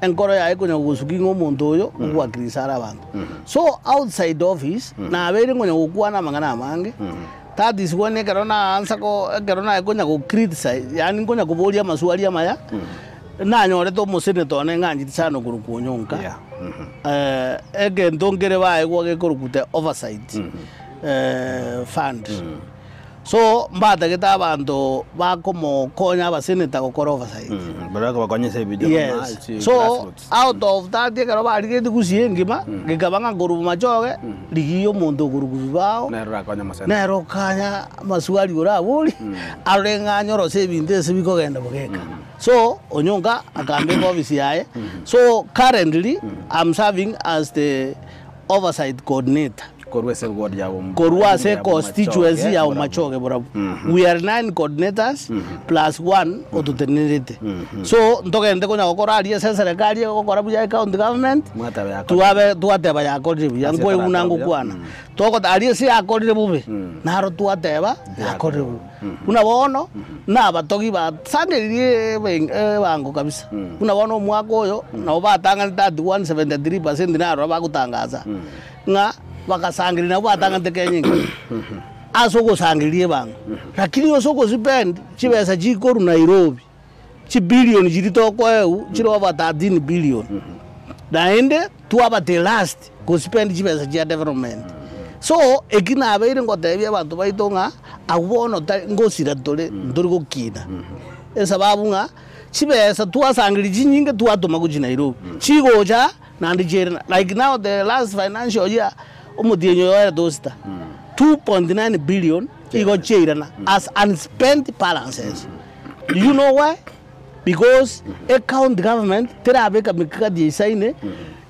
enkoro yaye ekonya gogosukia ng'a omonto oyo ogwakirisa are abanto. So outside office, nabeire nkonya gokwana amang'ana amange, that is when ekero naansa ko ekero naye konya go criticize yaani nkonya koboria amaswali amaya, nanyorete omosenator one ng'anchete sana okorokwa Onyonka, Yeah. Egento nkere baegwa gekorokwa the oversight fund. So mbatagete abanto bakomokonya abaseneta gokora oversight. Baria bakobakonya ase ebichoro na Yes. chi So grassroots. out of that ekero barigetie gusii engima, gekaba ng'a korwa Bomachoge, rigiya omonto okorwa Vibao, Nere orakonye omoseneta. nere okanya amaswali oraborie, arore ng'a anyore ase ebinto ase bikogenda bogeka. So Onyonka akambeka ofisi yaye, so currently I'm serving as the oversight coordinator. Korwa ase ward ya Bom- Korwa ase ya constituency ya Bomachoge, Bomachoge Borabu. We are nine coordinators plus one ototenenerete. So ntogende konya gokora aria ase eserekari egokora buya ecounty government, Mwateba yakorire. twabe twateba yakorire buya, Ase nkoigwa buna etarakora buya. ngokwana. Togota aria ase yakorire bobe, naro twateba yakorire bobe. Buna bono, nabatogi basangererie ebe- ebango kabisa. Buna bono omwaka oyo, nabo batang'anete at 173% naroro bagotangasa. Ng'a bagasangereria nabwo batang'anete Kenya engima ase ogosangereria ebango. Lakini ase ogospend chibesa chikorwa Nairobi, chibilioni chiria tokoewu chire over 13 billion. Naende twaba the last gospend chibesa chia development. So eki nabeire ngotebia abanto baito ng'a abwo bono tari ngosira tore ntori gokina. Esababu ng'a chibesa twasangereria chinyinge twatoma gochia Nairobi, chigocha. Naende chiairana like now the last financial year omotienyi oyo oerete osita 2.9 billion igo chiairana as unspent balances. Do you know why? Because e county government terabeka mikakati eisaine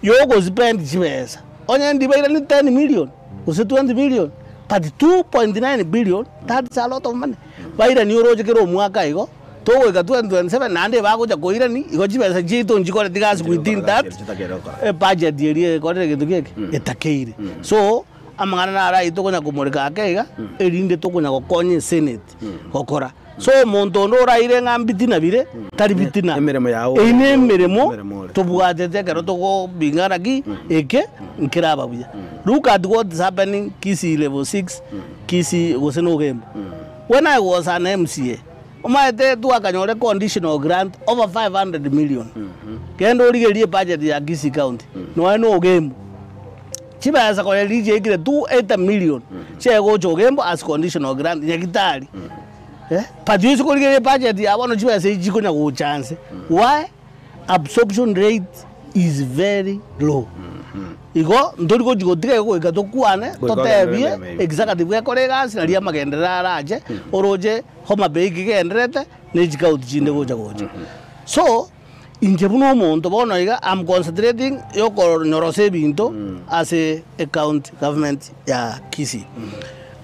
yogospend chibesa. Onye ndibairani 10 million gose 20 million but 2.9 billion that's a lot of money. Bairani oroche kera omwaka igo. Togoika 2027 naende ebagocha koirani igo chibesa chiaito nchikoreti gasi within that ebudget eria ekorire gento ki eke etakeire. So amang'ana naro ayio tokonya komoreka ake iga erinde tokonya gokonya esenate gokora. So omonto onde oraire ng'a mbitina bire tari bitina. Emeremo yao Eyio na emeremo emeremo ore. tobwatete ekero tokobingana ki eke nkeraba buya. Look at what is happening Kisii level six, Kisii gose na Ogembo. When I was an MCA, Omanyete twakanyora econditional grant over 500 million. Genda origererie ebudget ya Kisii County, nonya na Ogembo. Chibesa konya riria chiaikire 280 million chiaye gocha Ogembo as conditional grant Nyagitari. Eh, but oise korigereria ebudget ya bono chibesa echi chikonya gocha nse. Why? Absorption rate is very low. Igo ntori gochi gotiga igo goika tokwane Goika totebie ogenderere ime. executive ekore egasi naria amagenderero arache oroche Homa Bay kigendererete ne chikaunti chinde gocha gocha. So inche buna omonto bono iga am concentrating yokonyorosa ebinto ase ecounty government ya Kisii.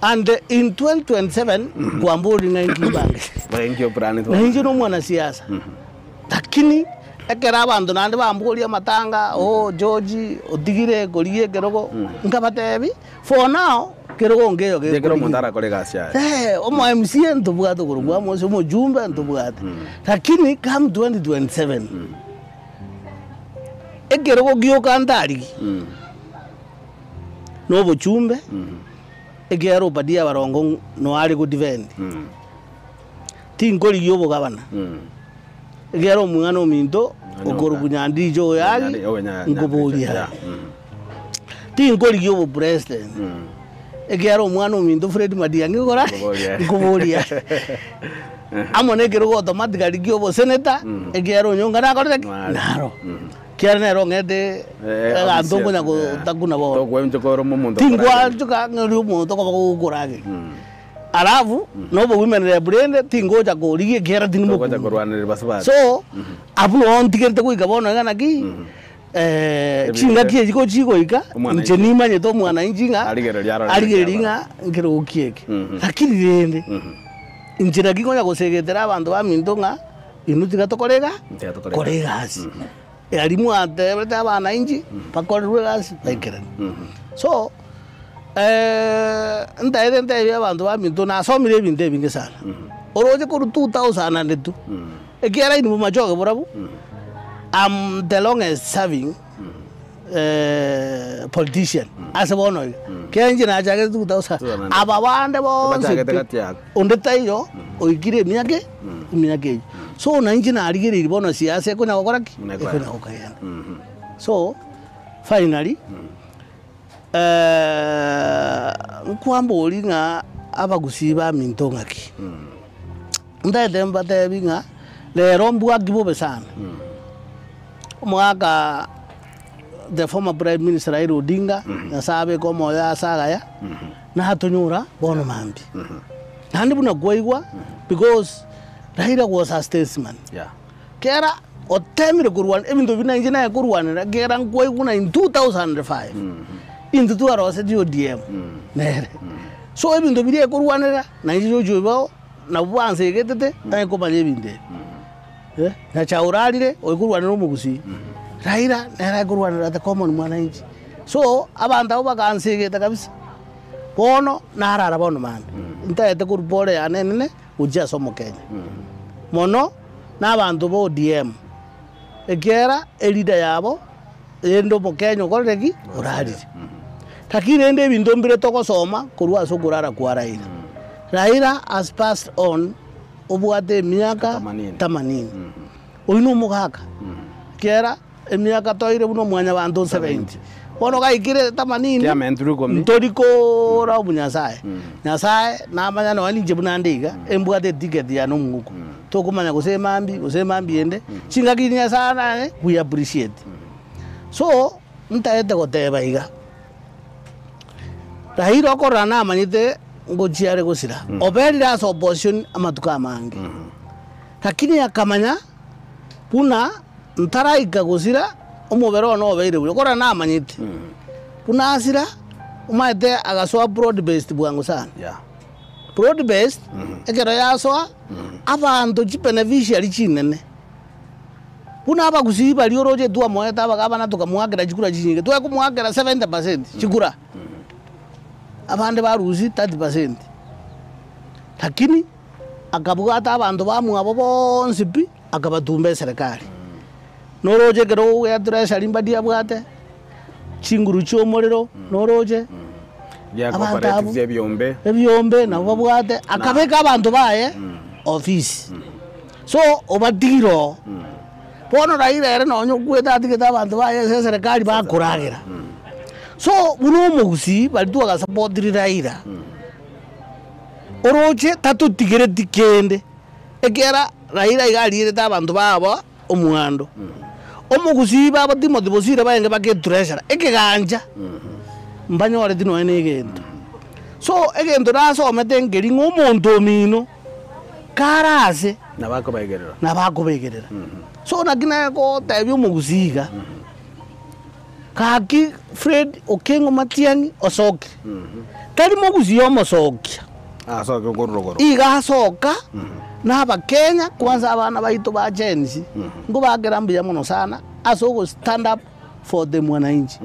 And in 2027 kwamboria ng'a inki mbangete. Inki oplanete Na inche na omwanasiasa. Lakini ekero abanto naende bamboria amatanga, oh George otigire korigia ekerogo, nkabatebia, for now kerogo nkeyo Ekero omonto gekorigia. arakore egasi yaye. Eh, omo MCA ntobwate okorokwa amo ase omojumbe ntobwate. Lakini come 2027, ekerogo gioka ntarigie, na obochumbe, ekiagera Obadia Barongo noare godefend. Tinkorigia obogabana, ekiagera omwana ominto okorokwa Nyandicho oyo aria, nkoboria are. Tinkorigia obopresident, ekiagera omwana ominto Fred Matiang'i okora ki? Nkoboria are. Amo na ekerogo automatically kia oboseneta, ekiagera onyonga nakorete ki? Naro. Ekiagera nere ong'ete egento nkonya gotakuna bono. Tingwanchoka ng'a oria omonto okoba gokorageria. Alafu nobo women rep rende tingocha korigia ekiagera tindi Togocha mokungu. korwanerera basubati. So abwo noo ntigerete goika bono iga naki chingaki echi gochigoika Omwananchi. inche nimanyete omwananchi ng'a Arigereria arore arigereria ng'a ng'a nkerogo ki eke. Lakini rende inche naki nkonya gosegetera abanto baminto ng'a inwe tiga tokore iga Tiga tokore kore egasi. Aria mwateberete abananchi bakorerwe egasi baikerane. So ntaete ntebie abanto baminto nasomire ebinto ebinge sana. Oroche korwa 2002, ekiagera inwe bomachoge borabwo, am the longest serving politician ase bono iga. Ekiagera inche nachagete 2000, aba bande bonsi Bachagete pi, gati yako. onde taiyo oikire emiaka emiaka eyio. So na inche narigereirie bono siasa ekonya gokora ki? Buna ekoenda. Ekonya gokogenda. So finally, nkwamboria ng'a. Abagusii baminto ng'aki? Ntaete mbatebi ng'a rero mbwaki bobe sana. Omogaka the former prime minister Raila Odinga, Nyasae abeke omoyo ase agaya, natonyora bono mambia. Naende buna kwaigwa because Raila was a statesman. Yeah. Kera otemire korwana ebinto buna inche naye korwanera kera nkwaigwa buna in 2005 intwe twarosetie ODM nere. So ebinto biria ekorwanera na inche George Oibao nabwo bansegetete naye komanya ebinto ebi. Eh, Nyachae orarire oikorwanera omogusii, Raila nere akorwanera the common mwananchi. So abanto abwo bakansegeta kabisa, bono narara bono mambia, ntaete korwa pore yane enene gochia ase omokenya. Mono na abanto ba ODM, ekiagera eleader yabo rende omokenya okorire ki? Orarire. Lakini rende ebinto mbire togosoma korwa ase okorara kwa Raila. Raila has passed on obwate emiaka Tamanini. tamanini. Oyio na omogaka, ekiagera emiaka toire buna omwanyabanto 70. Bono gaikire tamanini, Kiamentirwe ikomi. ntori koraumu Nyasaye. Nyasaye namanya nonya ninche buna nde iga, embwate eticket yane omouko. Tokomanya gose emambia, gose emambia ende, chingaki Nyasaye naye we appreciate. So, ntaete goteba iga, Raila okorora namanyete ngochia are gosira, oberire ase opposition amatuko amange, lakini akamanya buna ntaraika gosira omobere one obeire buya, okorora namanyete buna asira, omanyete agasoa broad based bwango sana. Yeah. Broad based, ekero yasoa, abanto chibeneficiary chinene. Buna abagusii baria oroche twamoete abagabana tokamoakera chikura chinyinge, twakomoakera 70% chikura, abande barusia 30%. Lakini akabwata abanto bamwabo bonsi pi, akabatumba eserekari. Noroche ekero ogoeta treasury mbaria abwate, chinguru chia omorero noroche, Bia abanto abwo cooperatives ebiombe. ebiombe nabo babwate, akabeka abanto baye ofisi. So obatigire oo. Bono Raila ere nonya okwete atigete abanto baye ase eserekari bakoragera. So buna omogusii baria twagasapotiri Raila, oroche tatotigereti kende, ekiagera Raila iga arierete abanto babo omwando. Omogusii babo Timothy Bosire barenge bake etreasurer, ekegancha mbanyoreti nonya na egento. So egento nasomete nkeri ng'a omonto omino. Kare aase Nabakobegerera. nabakobegerera. So naki nagotebia omogusii iga, gaki Fred Okengo Matiang'i osokire, tari mogusii omosokia, Asoke korwa rogoro. iga asoka na abakenya kwanza abana baito ba Gen Z, nkobakera mbuya mono sana ase ogo stand up for the mwananchi.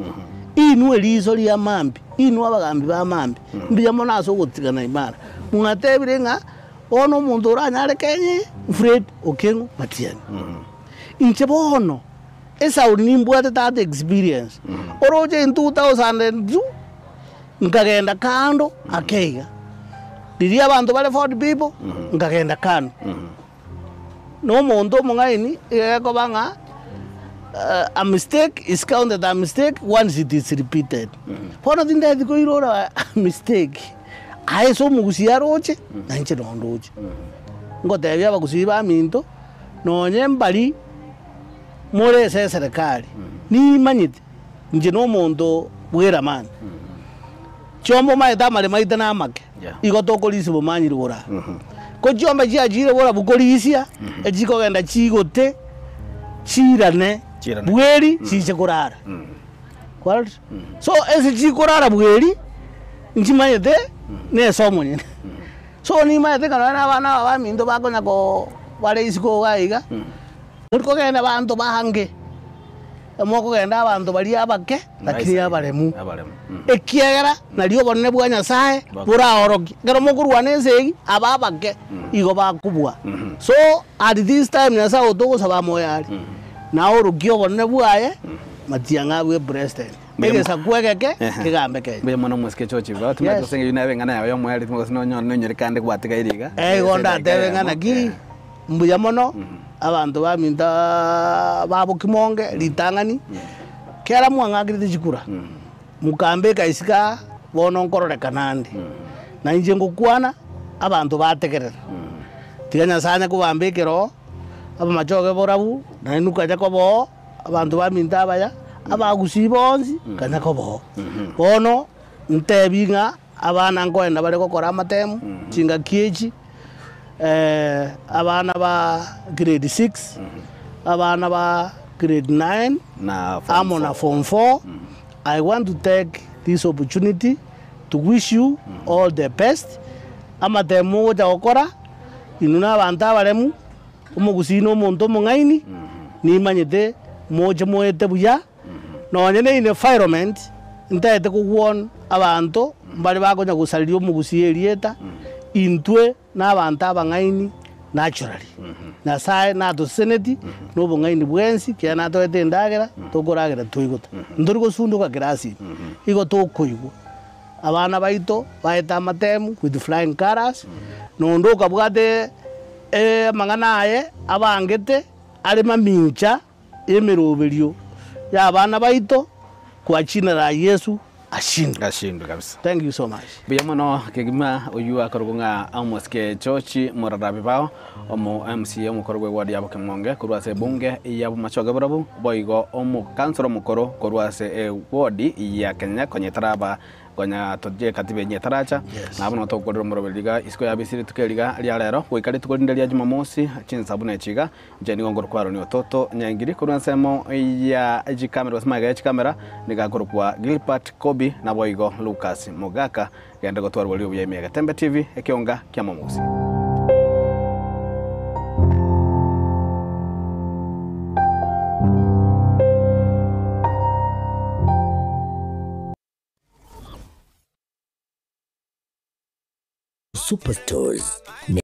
Inwe eriso ria mambia, inwe abagambi ba mambia, mbuya mono ase ogotigana imara. Mwatebire ng'a bono omonto oranyare Kenya eye, Fred Okengo Matiang'i. Inche bono, esauri nimbwate that experience, oroche in 2002, nkagenda kando ake iga, riria abanto bare Ford people, nkagenda kando. Na omonto omong'aini iga gekoba ng'a a mistake is counted a mistake once it is repeated. Bono tindeti koirora a mistake aye ase omogusii aroche na inche noo ndoche. Ngotebia abagusii baminto nonye mbari more ase eserekari nimanyete inche na omonto bw'eramani. Chiombe omaete amaremo aito namake, igo tokorisia bomanyire boraa. Ko chiombe chiachire borabu korisia, echikogenda chigote, chiirane Chiirane. bweri chiche korara. Kwarorire? So ase chikorara bweri, nchimanyete nese omonyene. So nimanyete ng'a nonye na abana aba baminto bakonya koo bare isiko iga iga, tori kogenda abanto bange. Mokogenda abanto baria abake, lakini abaremu, ekiagera nario obonene bwa Nyasae boraorokie. Ekero mokorwana esegi, aba abake igo bakobua. So at this time Nyasae oyo togosaba amoyo aria, naorokie obonene bwaye, matiang'i abue president. Egesaku egeke kegambe Kenya. Mbuya mono omosike George igo timanyeti Yes. gose ng'a eyio nebe eng'ana yao yomoerio timanyeti gose nonye nonyore kande gwatigaire iga. Eh, igo ndatebe ng'a naki Mbuya mono abanto baminto ba Bokimonge ritang'ani, kera mwang'akerete chikura, mokambeka isiko aa, bono nkororekana ande. Na inche ngokwana, abanto bategerera. Tiga Nyasae anye kobamba ekeroo, abamachoge borabu, naende nkonya koba oo, abanto baminto abaya, abagusii bonsi, nkanya koba oo. Bono, ntebi ng'a abana nkoenda bare gokora amatemu, chingaki echi, abana ba grade 6, abana ba grade 9, Na form amo na 4. form 4, I want to take this opportunity to wish you all the best, amatemu mogocha gokora, inwe na abanto abaremu, omogusii na omonto omong'aini, nimanyete moche moete buya, nonye na environment, ntaete ko warn abanto mbare bakonya gosareria omogusii erieta, intwe na abanto abang'aini naturally. Nyasae natoseseneti na obong'aini bwensi, ekiagera natoete endagera, tokoragera toigota. Ntori gosundoka kerasi ime, igo tokoigwa. Abana baito baete amatemu with flying colours, na onde okabwate amang'ana aye abangete are mamincha y'emeroberio y'abana baito kwa jina la Yesu ashindwe. Ashindwe kabisa. Thank you so much. Mbuya mono kegima oyio akorokwa ng'a Omosike George Morarabi Bao, omo MCA omokoro bwe ward ya Bokemonge korwa ase ebunge ya Bomachoge Borabu, boigo omokansoro omokoro korwa ase eward ya Kenya konya etaraba konya tochie ekatiba enye etaracha. Yes. Nabo nabo togokorera omoroberi riga isiko yabisire rituko eri iga ria rero goika rituko rinde ria Jumamosi chinsa buna echi iga. Inche nigo nkorokwa Aroni Ototo Nyaingiri korwa ensemo ya chikamera gose magega ya chikamera nigo akorokwa Gilbert Kobi naboigo Lucas Mogaka. Genda gotwarwa oria obuya ime ya Getembe TV ekionga kia Momogusi. Superstores.